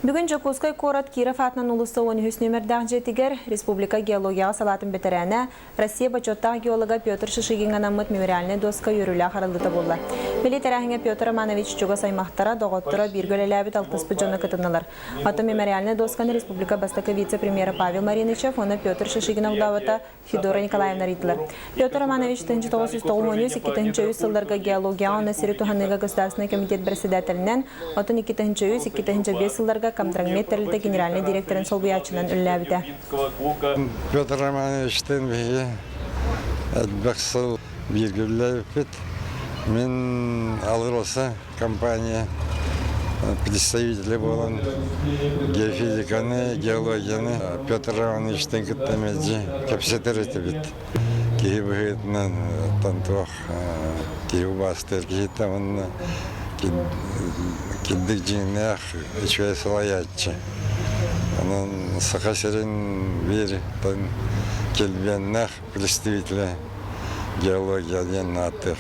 Бүгүн Дьокуускай куорат Киров аатынан уулусса 13 нүөмэрдээх дьиэтигэр республика геологияҕа салаатын бэтэрээнэ, Россия бочуоттаах геолога Петр Шишигиҥҥа анаммыт мемориальнай дуоска үөрүүлээх арыллыыта буолла. Били тэрээһиҥҥэ Петр Романович чугас аймахтара, доҕотторо, бииргэ үлэлээбит алтыспыт дьоно кытыннылар. Оттон мемориальнай дуосканы республика бастакы вице-премьера Павел Маринычев уонна Петр Шишигин огдообото Федора Николаевна арыйдылар. Петр Романович 1993-2003 сылларга геологияҕа уонна сири туһаныыга Государственный комитет председателинэн, оттон 2003-2005 сылларга Комдрагмет тэрилтэ генеральнай директорын солбуйааччынан үлэлээбитэ. Петр Романовичтыын биһиги элбэх сыл бииргэ үлэлээбиппит. Мин АЛРОСА компания представителэ буолан геофизиканы, геологияны Петр Ивановичтан кытта мэлдьи кэпсэтэр этибит. Киһи быһыытынан туох киһи убаастыыр киһитэ уонна килбик дьиҥнээх үчүгэй салайааччы. Онон Саха сирин биир килбиэннээх представителэ геология диэн ааттыах.